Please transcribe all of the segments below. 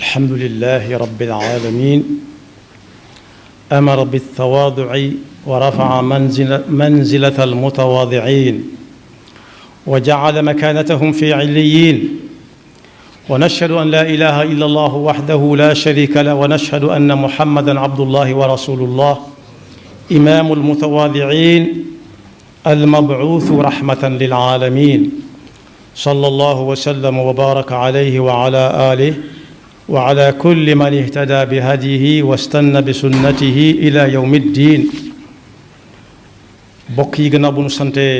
الحمد لله رب العالمين أمر بالتواضع ورفع منزلة المتواضعين وجعل مكانتهم في عليين ونشهد أن لا إله إلا الله وحده لا شريك له ونشهد أن محمدًا عبد الله ورسول الله إمام المتواضعين المبعوث رحمة للعالمين صلى الله وسلم وبارك عليه وعلى آله وعلى كل من اهتدى بهديه واستنى بسنته إلى يوم الدين بقي جناب سنتي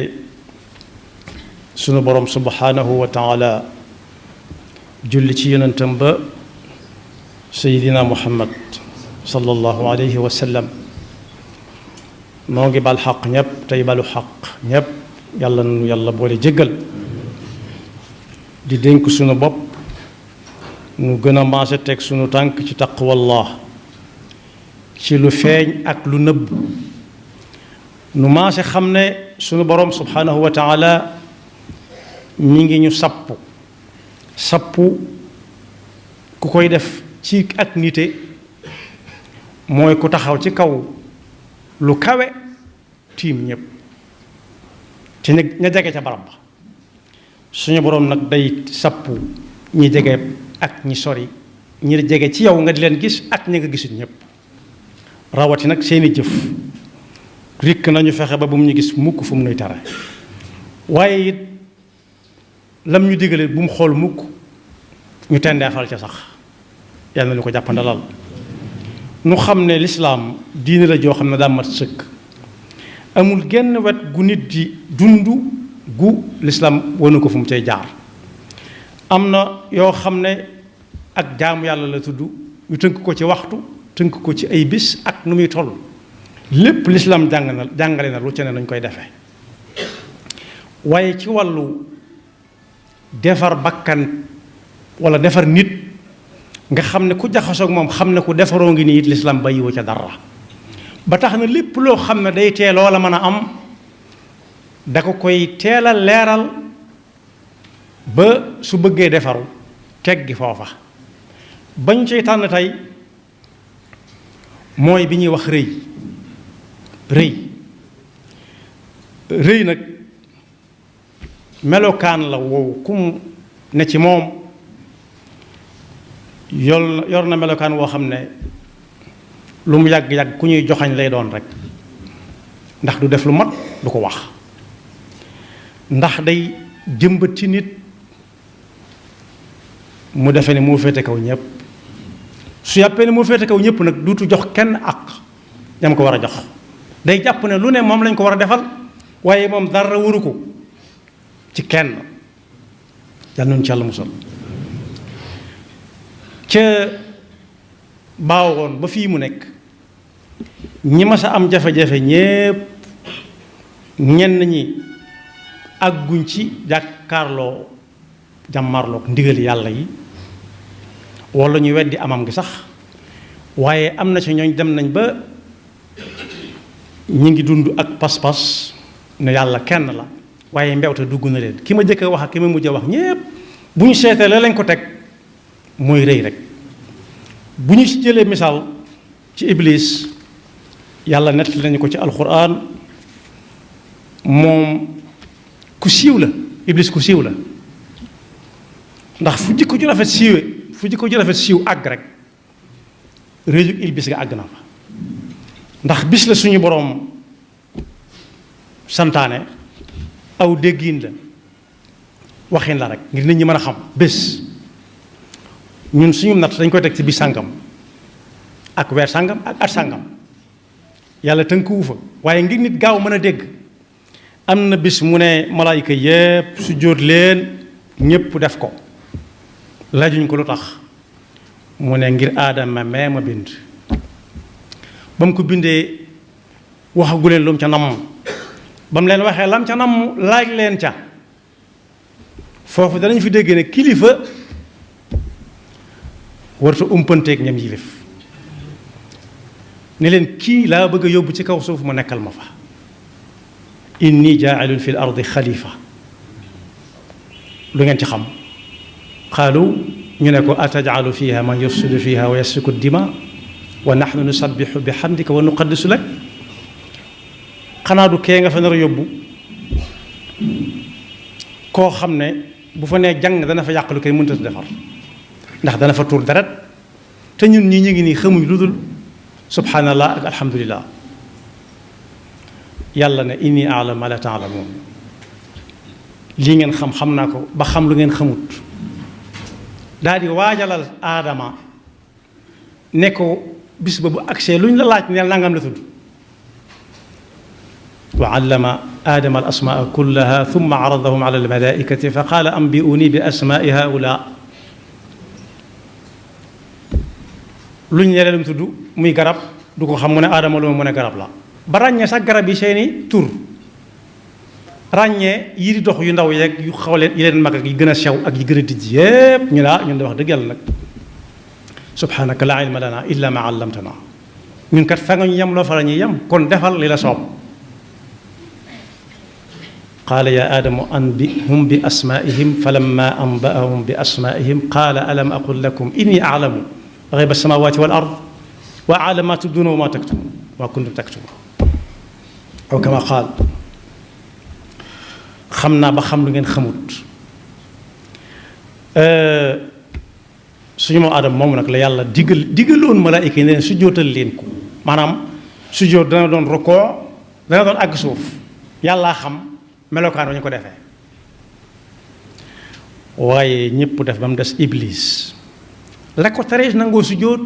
سنبرم سبحانه وتعالى جلتي ينتمب سيدنا محمد صلى الله عليه وسلم نوغي بالحق نيب تاي بالو حق نيب يالا بولي جيغال دي دنك سونو بوب nu gën a maase teg sunu tànk ci taqwallah ci lu feeñ ak lu nëbb nu maase xam ne sunu borom subhanahu wa taala mi ngi ñu sappu ku koy def ci ak nite mooy ku taxaw ci kaw lu kawe tiim ñépp te ña jege ca barab ba suñu borom nag day sappu ñi jege ak ñi sori ñi jege ci yow nga di leen gis ak ñi nga gisul ñëpp rawati nag seeni jëf rikk nañu fexe ba bu mu ñu gis mukk fu mu nuy tare waaye it lam ñu digale bu mu xool mukk ñu tendeefal ca sax yàlla na ñu ko jàppandalal nu xam ne lislaam diine la joo xam ne daa mat sëkk amul genn wet gu nit di dund gu lislaam wonu ko fu mu cay jaar am na yoo xam ne ak jaamu yàlla la tudd ñu tënk ko ci waxtu tënk ko ci ay bis ak nu muy toll lépp lislaam jàngale na lu ci ne nañ koy defee waaye ci wàllu defar bakkan wala defar nit nga xam ne ku jaxasoog moom xam ne ku defaroo ngi nii it lislaam bàyyiwu ca dara ba tax na lépp loo xam ne day tee loola mën a am da ko koy teel a leeral ba su bëggee defaru teggi foofa bañ cay tànn tey mooy bi ñuy wax rëy nag melokaan la wow kum ne ci moom yor na melokaan woo xam ne lu mu yàgg-yàgg ku ñuy joxañ lay doon rek ndax du def lu mat du ko wax ndax day jëmbat ci nit mu defee ne moo féete kaw ñëpp su yàppee ne moo féete kaw ñëpp nag duutu jox kenn ak ñam ko war a jox day jàpp ne lu ne moom lañ ko war a defal waaye moom dara waru ko ci kenn yàlla noonu ci yàlla musal ca baawoon ba fii mu nekk ñi ma sa am jafe-jafe ñépp ñenn ñi àgguñ ci jàkkaarloo jàmmarloog ndigal yàlla yi wala ñu weddi amam gi sax waaye am na ci ñooñ dem nañ ba ñi ngi dund ak pas-pas ne yàlla kenn la waaye mbewte dugg na leen ki ma jëkk a wax ak ki ma mujj a wax ñépp bu ñu seetee la lañ ko teg mooy rëy rek bu ñu ci jëlee misaal ci iblis yàlla nettali nañu ko ci alxuraan moom ku siiw la iblis ku siiw la ndax fu jikko ju rafet siiw àgg rek réeju iblis nga àgg na fa ndax bis la suñu boroom santaane aw déggiin la waxin la rek ngir nit ñi mën a xam bés ñun suñu natt dañ koy teg ci bis sàngam ak weer sàngam ak at sàngam yàlla tënkuwu fa waaye ngir nit gaaw mën a dégg am na bis mu ne malaayika yépp su jóot leen ñépp def ko laajuñ ko lu tax mu ne ngir aadama mee ma bind ba mu ko bindee waxagu leen lu mu ca namm ba mu leen waxee lam ca namm laaj leen ca foofu danañ fi dégg ne kilifa warta umpanteeg ñam yilif ne leen kii laa bëgg a yóbbu ci kaw suuf mu nekkal ma fa inni jaa'ilun fil ardi xalifa lu ngeen ci xam qaalu ñu ne ko atajalu fiha man yufsidu fiha wa yasfiku dima wa nahnu nusabbihu bi hamdika wa nuqaddisu lak xanaa du kee nga fa nar a yóbbu koo xam ne bu fa nee jàng dana fa yàq lu koy mënta defar ndax dana fa tuur deret te ñun ñi ñu ngi nii xamuñ lu dul subhanallah ak alhamdulillah yàlla ne inni a'lamu ma la ta'lamun lii ngeen xam naa ko ba xam lu ngeen xamut daal di waajalal aadama ne ko bis ba bu agsee lu ñu la laaj neel nangam la tudd wa allama aadama al asmaa kullaha thumma aradahum ala al malaikati fa qaala anbi'uni bi asmaai haula lu ñu ne lu mu tudd muy garab du ko xam mu ne aadama lu mu ne garab la ba ràññee sax garab yi seeni tur ràññee yi di dox yu ndaw yeeg yu xaw leen yi leen mag ak yi gën a sew ak yi gën a dijj yépp ñu laa ñun de wax dëgg yàlla nag subhanaka laa ilma lana illa ma allamtana ñun kat fa nga ñu yem loo fa la ñuy yem kon defal li la soob qaala ya aadamu anbihum bi asmaihim falamma anba'ahum bi asmaihim qaala alam aqul lakum inni a'lamu ghayba as-samawati wal ard wa a'lamu ma tubduna wa ma taktumun wa kuntum taktumun aw kama qaal xam naa ba xam lu ngeen xamut suñu moom aadama moomu nag la yàlla digaloon malaayika yi ne leen sujjóotal leen ko maanaam sujjóot dana doon rukoo dana doon àgg suuf yàllaa xam melokaan ba ñu ko defee waaye ñëpp def ba mu des iblis la ko teree nangoo sujjóot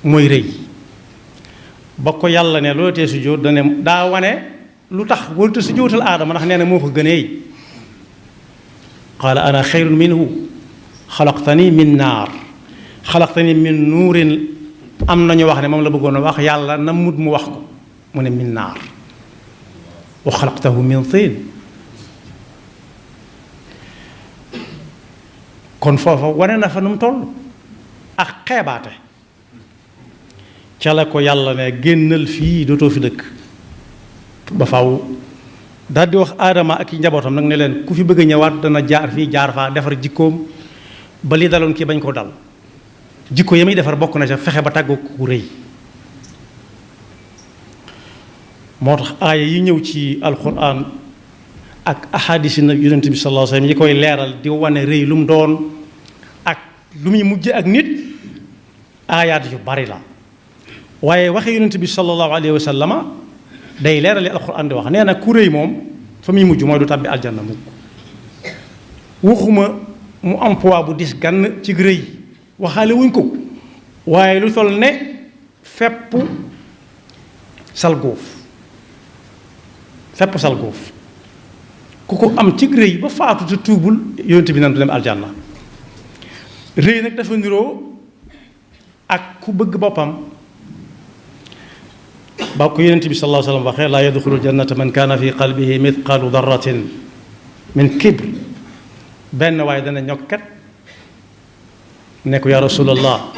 mooy rëy ba ko yàlla ne loolu tee sujjóot daa wane lu tax warut a sujjóotal aadama ndax nee na moo ko gënee qaala ana xayrun minhu xalaqtani min naar xalaqtani min nuurin am nañu wax ne moom la bëggoon a wax yàlla na mut mu wax ko mu ne min naar wa xalaqtahu min tiin kon foofa wane na fa nu mu toll ak xeebaate ca la ko yàlla ne génnal fii dootoo fi dëkk ba faw daal di wax aadama ak i njabootam nag ne leen ku fi bëgg a ñëwaat dana jaar fii jaar faa defar jikkoom ba li daloon kii bañ koo dal jikko yi muy defar bokk na ca fexe ba tàggu ku rëy moo tax aaya yi ñëw ci alquran ak ahadis yi nag yonent bi sallallahu alayhi wasallam yi koy leeral di wane rëy lu mu doon ak lu muy mujj ak nit aayaat yu bari la waaye waxe yonent bi sallallahu alayhi wasallama day leeral li alquran di wax nee na ku rëy moom fa muy mujj mooy du tàbbi aljanna mukk waxuma mu am poids bu dis gann ci rëy waxaale wuñ ko waaye lu toll ne fepp salgóof ku ko am ci rëy ba faatu te tuubul yonent bi nan du dem aljanna rëy nag dafa niroo ak ku bëgg boppam ba ko yonent bi sallallahu alayhi wa sallam waxee laa yadxulul jannata man kaana fi qalbihi mithqaalu darratin min kibr benn waaye dana ñokkat ne ko yaa rasulallah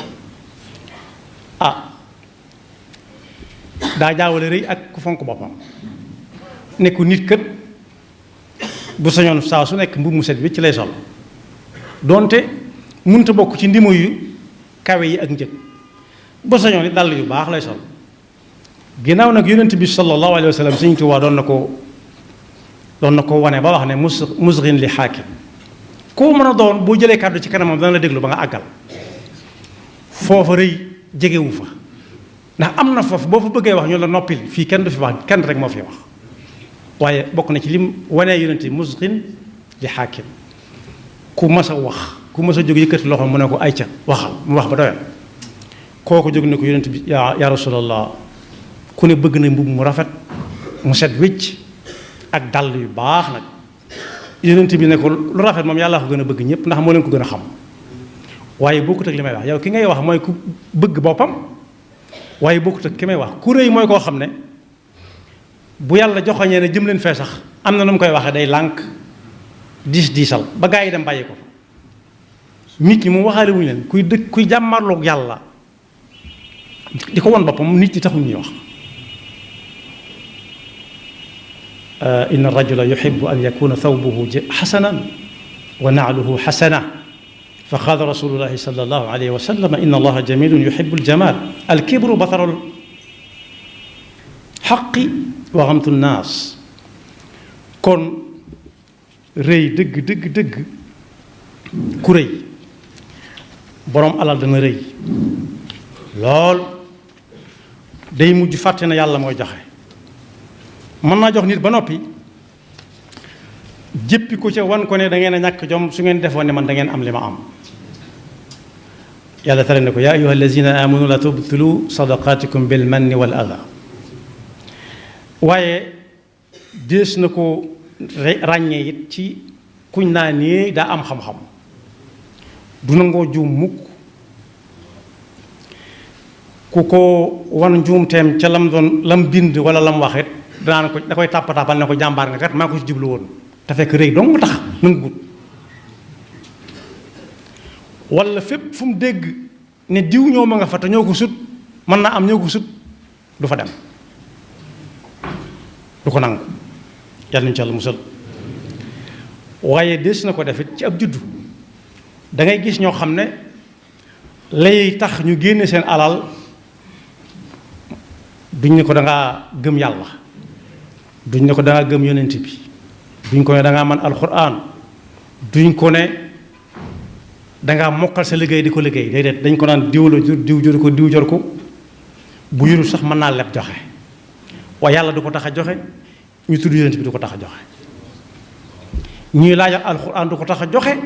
daa jaawale rëy ak ku fonk boppam ne ko nit kët bu sañoon saa su nekk mbubb mu set bi ci lay sol donte munta bokk ci ndimo yu kawe yi ak njëg bu sañoon it dàll yu baax lay sol ginnaaw nag yonent bi sallallahu alayhi wa sallam Sëriñ Tuubaa doon na ko wane ba wax ne musghin li xaakim koo mën a doon boo jëlee kàddu ci kanamam dana la déglu ba nga àggal foofa rëy jegewu fa ndax am na foofu boo fa bëggee wax ñu la noppil fii kenn du fi wax kenn rek moo fi wax waaye bokk na ci lim wanee yonent bi musghin li xaakim ku mas a wax ku mas a jóg yëkkati loxo mu ne ko ayca waxal mu wax ba doyal kooku jóg ne ko yonent bi yaa rasulallah ku ne bëgg na mbubb mu rafet mu set wécc ak dàll yu baax nag yonent bi ne ko lu rafet moom yàlla ko gën a bëgg ñëpp ndax moo leen ko gën a xam waaye bokkut ak li may wax yow ki ngay wax mooy ku bëgg boppam waaye bokkut ak ki may wax ku rëy mooy koo xam ne bu yàlla joxoñee ne jëm leen fee sax am na nu mu koy waxee day lànk diisal ba gaa yi dem bàyyi ko nit ñi mu waxaale wuñu leen kuy jàmmarloog yàlla di ko won boppam nit ñi taxul ñuy wax inna rajula yuhibbu an yakuna thawbuhu xasanan wa na'luhu xasana fa qaala rasulullahi sallallahu alayhi wa sallam inna allaha jamilun yuhibbul jamal alkibru batarul xaqi wa xamtu naas. kon rëy dëgg dëgg dëgg ku rëy boroom alal dana rëy lool, day mujj fàtte na yàlla mooy joxe. mën naa jox nit ba noppi jéppi ko ca wan ko ne da ngeen a ñàkk jom su ngeen defoon ne man da ngeen am li ma am. yàlla tere ne ko yaa ayyuha allazina amanu la tubtilu sadaqatikum bil manni wal adha. waaye dees na ko ràññee it ci kuñ naa nii daa am xam-xam du nangoo juum mukk, ku ko wan njuumteem ca lam bind wala lam wax it da koy tàpp-tàppal ne ko jàmbaar nga kat maa ko ci jublu woon, te fekk rëy dong tax nanguwut. wala fépp fu mu dégg ne diw ñoo ma nga fa te ñoo ko sut, mën naa am ñoo ko sut, du fa dem, du ko nangu. yàlla nañu ci Yàlla musal. waaye des na ko def it ci ab juddu. da ngay gis ñoo xam ne lay tax ñu génne seen alal duñ ne ko da ngaa gëm yàlla, duñ ne ko da ngaa gëm yonent bi, duñ ko ne da ngaa mën alxuraan, duñ ko ne da ngaa mokkal sa liggéey di ko liggéey. déedéet dañ ko naan diw la jur, diw jur ko, diw jor ko. bu yurul sax mën naa leb joxe, waaye yàlla du ko tax a joxe, ñu tudd yonent bi du ko tax a joxe, ñuy laajal alxuraan du ko tax a joxe,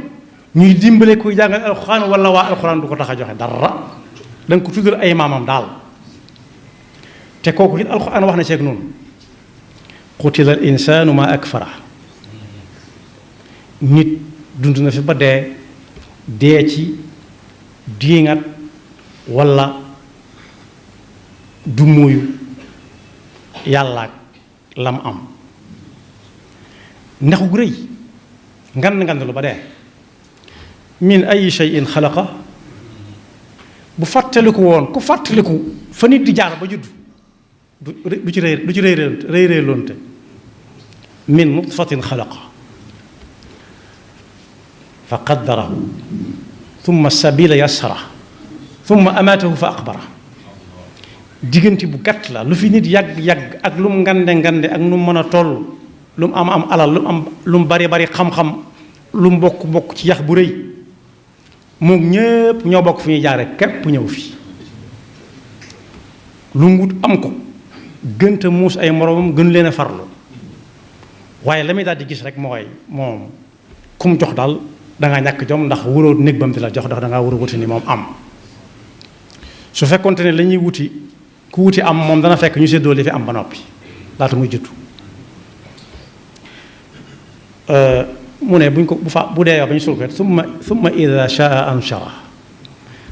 ñuy dimbale kuy jàngal alxuraan wala waa alxuraan du ko tax a joxe dara. da nga ko tuddal ay maamam daal. te kooku it alxuraan wax na ceeg noonu qutila al insaanu ma akfara. nit dund na fi ba dee ci diingat wala du muuyu yàlla lam am ndaxu gu rëy ngand lu ba dee. min ay shay'in xalaqa. bu fàttaliku woon ku fàttaliku fa nit di jaar ba judd du ci rëy loonte. min nutfatin xalaqa fa qaddarahu thumma sabila yassara thumma amaatahu fa aqbara. diggante bu gàtt la lu fi nit yàgg ak lu mu ngande ak nu mu mën a toll, lu mu am alal, lu mu bari xam-xam, lu mu bokk ci yax bu rëy, moom ñépp ñoo bokk fu ñuy jaare képp ñëw fi. lu mu wut am ko gënta muus ay moroomam gën leen a farlu. waaye la muy daal di gis rek mooy moom ku mu jox daal dangaa ñàkk jom, ndax wuroo néeg bam di la jox, ndax dangaa war a wuti ni moom am. su fekkonte ne la ñuy wuti ku wuti am moom dana fekk ñu séddoo li fi am ba noppi laata muy juttu. mu ne buñ ko bu dee ba ñu suul ko summa ida shaa anshara.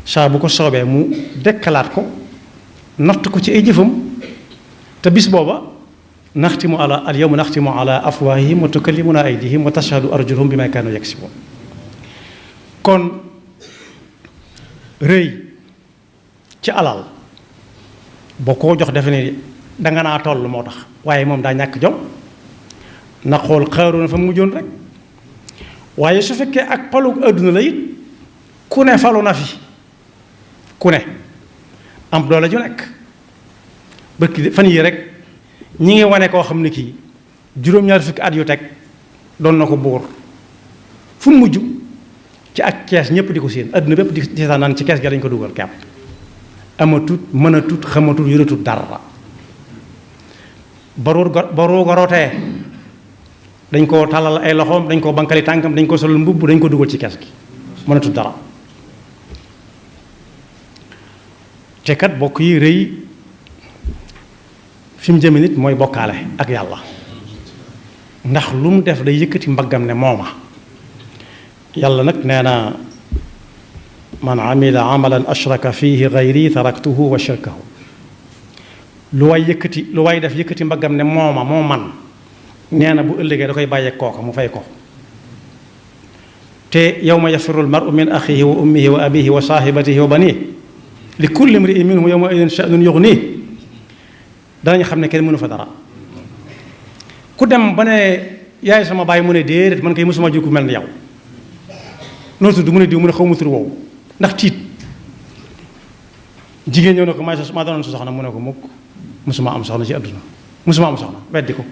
saa bu ko soobee mu dekkalaat ko natt ko ci ay jëfam. te bis booba naxtimu ala al yawma naxtimu ala afwaahihim wa tukallimuna aydihim wa tashhadu arjuluhum bima kaanu yaksibuun. kon rëy ci alal boo koo jox defe ne danga naa toll moo tax, waaye moom daa ñàkk jom. na xool Qaaruuna fa mu mujjoon rek. waaye su fekkee ak palug adduna la it ku ne falu na fi, ku ne am doole ju nekk. barki fan yii rek ñi ngi wane koo xam ne kii juróom-ñaar fukki at yu teg doon na ko buur, fu mu mujj ci ak kees ñëpp di ko séen, adduna bépp di seetaan naan ci kees gi lañ ko dugal kepp. amatut mënatut xamatut yoratut dara. baroo garotee dañ koo tàllal ay loxoom, dañ koo bankali tànkam, dañ ko solal mbubb, dañ ko dugal ci kees gi mënatut dara. te kat bokk yi rëy fi mu jëme nit mooy bokkaale ak yàlla. ndax lu mu def day yëkkati mbaggam ne mooma. yàlla nag nee na man amila amalan ashraka fihi gayri taraktuhu wa shirkahu. lu waay def yëkkati mbaggam ne mooma moo man, nee na bu ëllëgee da koy bàyyee kooka mu fay ko. te yawma yafirru al-mar'u min axihi wa ummihi wa abihi wa saahibatihi wa banihi li kulli imri'in minhum yawma idin sha'nun yughnihi. danañ xam ne kenn mënu fa dara. ku dem ba ne yaay sama baay mu ne déedéet man kay mësuma jur ku mel ni yow, noo tudd mu ne diw mu ne xaw ma tur woowu ndax tiit jigéen ñëw ne ko maa doonoon sa soxna mu ne ko mukk mosuma am soxna ci àdduna mosuma am soxna weddi ko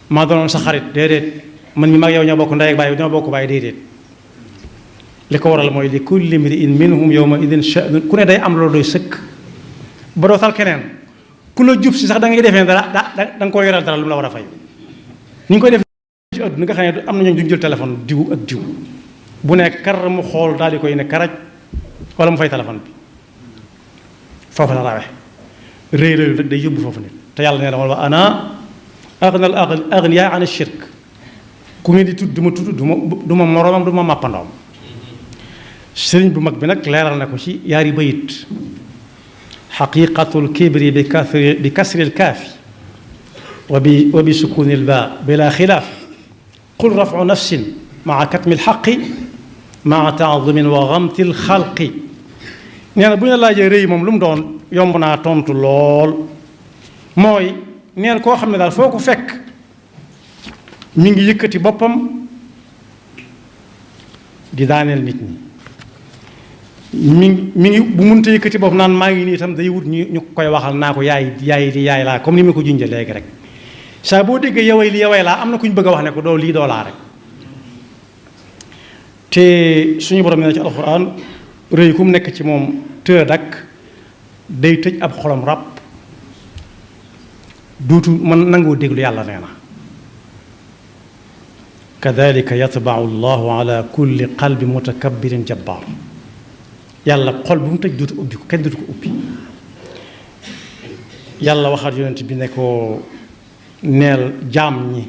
maa doonoon sa xarit déedéet man ñi mag yow ñoo bokk ndey ak baay ñoo bokk baay déedéet li ko waral mooy li kulli mri'in minhum yawma idin sha'nun ku ne day am loolu doy sëkk ba doo tal keneen ku la jub si sax da ngay defee dara da nga koo yoral dara lu mu la war a fay ni ñu koy def ci àdduna nga xam ne am na ñooñu duñ jël téléphone diw ak diw bu ne kar mu xool daal di koy ne karaj wala mu fay téléphone bi foofu la rawe rëy rëy rek day yóbbu foofu nit te yàlla nee na wa ana agna al aghniya an ash-shirk ku ngeen di tudd du ma moroomam du ma màppandoom sëriñ bu mag bi nag leeral na ko ci yaari bayit xaqiqatul kibri bi kasri lkaafi wa bi sukuni lbaa bila xilaaf qul rafu nafsin maa katmi lxaqi maa taadumin wa gamti lxalqi nee na bu ñu laajee rëy moom lu mu doon yomb naa tontu lool mooy neen koo xam ne daal foo ko fekk mi ngi yëkkati boppam di daaneel nit ñi mi ngi bu mënta yëkkati bopp naan maa ngi nii itam day wut ñu koy waxal naa ko yaay laa comme ni ma ko junjee léegi rek saa boo déggee yoway li yoway laa am na ku ñu bëgg a wax ne ko doo lii doo laa rek te suñu borom nee na ci alxuraan rëy ku mu nekk ci moom tëdd ak day tëj ab xolam ràpp duutu mën nangoo déglu yàlla nee na kadalika yatbau llahu ala kulli qalbi mutakabbirin jabbaar yàlla xol bu mu tëj duutu ubbi ko kenn duutu ko ubbi yàlla waxaat yonent bi ne ko neel jaam ñi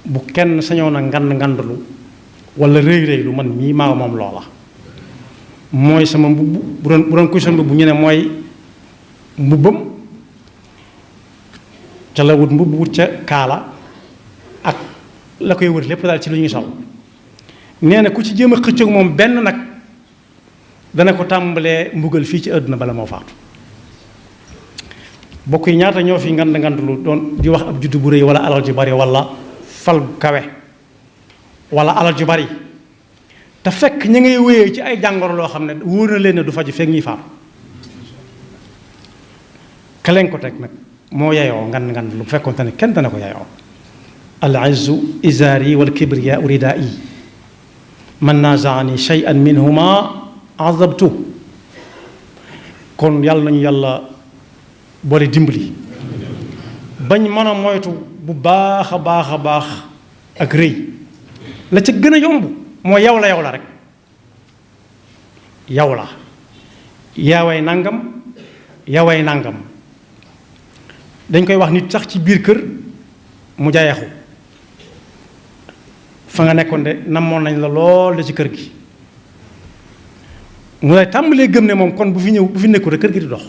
bu kenn sañoon a ngandlu wala rëy rëy lu man mii maa moom loola mooy sama mbubb bu doon kuy sa mbubb ñu ne mooy mbubbam ca la wut mbubb wut ca kaala ak la koy wër lépp daal ci lu ñuy sol nee na ku ci jéem a xëccoog moom benn nag dana ko tàmbalee mbugal fii ci àdduna bala moo faatu bokk yi ñaata ñoo fi ngandlu doon di wax ab juddu bu rëy wala alal ju bari wala fal kawe wala alal ju bari te fekk ñi ngay wéyee ci ay jàngoro loo xam ne wóor na leen ne du faju fekk ñuy faatu ka leen ko teg nag moo yeyoo ngand lu fekkoonte ne kenn dana ko yeyoo al izzu izaari wal kibriya ridaa'i man nazaani shay'an minhuma azabtu kon yàlla nañu yàlla boole dimbali bañ mën a moytu bu baax a baax ak rëy la ca gën a yomb mooy yow la rek yow la yaaway nangam dañ koy wax nit sax ci biir kër mu jayaxu fa nga nekkoon de namoon nañ la lool de ci kër gi mu lay tàmbalee gëm ne moom kon bu fi nekkul rek kër gi di dox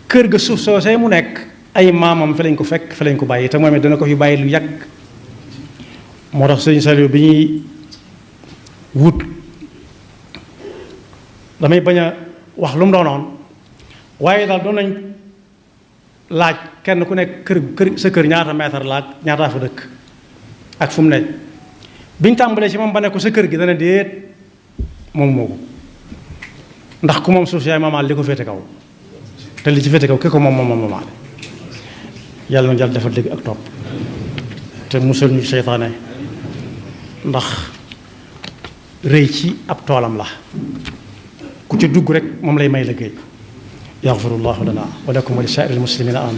kër ga suuf soosee mu nekk ay maamam fa lañ ko fekk fa lañ ko bàyyi te moom it dana ko fi bàyyi lu yàgg moo tax sëñ Saliou bi ñuy wut damay bañ a wax lu mu doonoon waaye daal doon nañ laaj kenn ku nekk kër sa kër ñaata mètre laaj ñaataa fa dëkk ak fu mu ne biñ tàmbalee ci moom ba ne ko sa kër gi dana déet moom moo ko ndax ku moom suuf si yaay maamaal li ko féete kaw te li ci féete kaw ki ko moom maamaale yàlla na jàll dafa dégg ak topp te musal ñu seytaane ndax rëy ci ab toolam la ku ci dugg rek moom lay may liggéey yaxfirullahu lana wa lakum wa li saa'iril muslimina amin